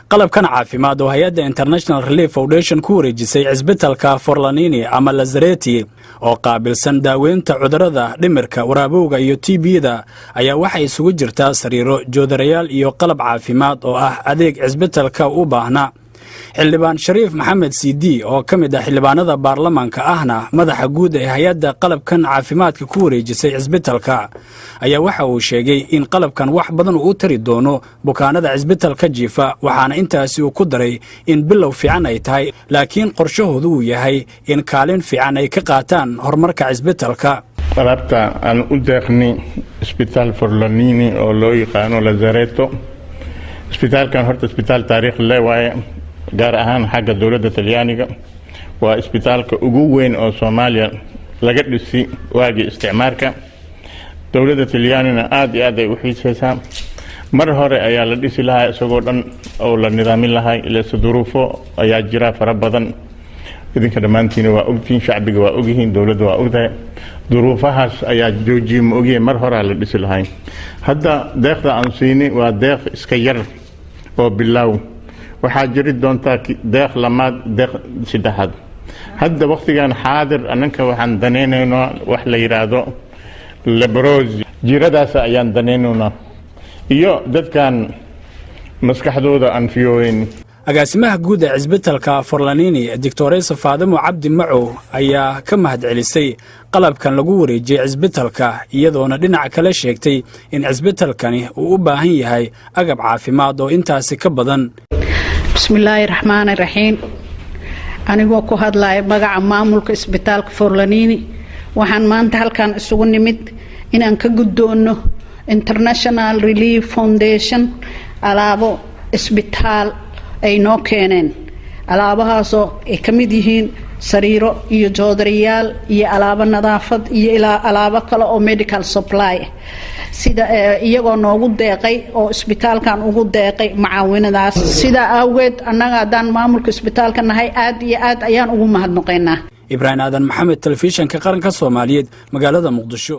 Qalabkan caafimaad oo hay-adda International Relief Foundation ku wareejisay cisbitalka Forlanini ama Lazareti oo qaabilsan daaweynta cudurrada dhimirka, waraabowga iyo TB-da ayaa waxay isugu jirtaa sariiro, joodarayaal iyo qalab caafimaad oo ah adeeg cisbitalka u baahnaa. Xildhibaan Shariif Maxamed Cd oo ka mid ah xildhibaanada baarlamaanka, ahna madaxa guud ee hay-adda qalabkan caafimaadka ku wareejisay cisbitalka, ayaa waxa uu sheegay in qalabkan wax badan uu u tari doono bukaanada cisbitalka jiifa. Waxaana intaasi uu ku daray in bilow fiican ay tahay, laakiin qorshahoodu uu yahay in kaalin fiican ay ka qaataan horumarka cisbitalka. Alaabta aan u deeqnay isbitaal Forlanini oo loo yaqaano Lazareto. Isbitaalkan horta isbitaal taariikh le waaye, gaar ahaan xagga dowladda Talyaaniga. Waa isbitaalka ugu weyn oo Soomaaliya laga dhisi waagii isticmaarka. Dowladda Talyaanina aada iyo aad ay u xiiseysaa. Mar hore ayaa la dhisi lahaa isagoo dhan oo la nidaamin lahaa, ilase duruufo ayaa jira fara badan. Idinka dhammaantiina waa ogtihiin, shacbiga waa ogyihiin, dowladda waa ogtahay. Duruufahaas ayaa joojiyey, ma ogyihiin? Mar horaa la dhisi lahay. Hadda deeqda aan siini waa deeq iska yar oo bilaaw. Waxaa jiri doontaa deeq lamaad, deeq saddexaad. Hadda waktigan xaadir annanka waxaan danaynaynaa wax la yidhaahdo leprosy, jiradaas ayaan danaynaynaa, iyo dadkan maskaxdooda aan fiyooweyn. Agaasimaha guud ee cisbitalka Forlanini, Doctoresa Faadimo Cabdi Macow, ayaa ka mahadcelisay qalabkan lagu wareejiyey cisbitalka, iyadoona dhinac kale sheegtay in cisbitalkani uu u baahan yahay agab caafimaad oo intaasi ka badan. Bismillaahi raxmaani raxiim. Anigoo ku hadlaya magaca maamulka isbitaalka Forlanini, waxaan maanta halkan isugu nimid inaan ka guddoonno International Relief Foundation alaabo isbitaal ay noo keeneen, alaabahaasoo ay ka mid yihiin sariiro iyo joodariyaal iyo alaabo nadaafad iyo ilaa alaabo kale oo medical supply, sida iyagoo noogu deeqay oo isbitaalkan ugu deeqay macaawinadaas. Sidaa awgeed, annaga haddaan maamulka isbitaalka nahay, aad iyo aad ayaan ugu mahadnaqaynaa. Ibraahim Aadan Maxamed, Telefishanka Qaranka Soomaaliyeed, magaalada Muqdisho.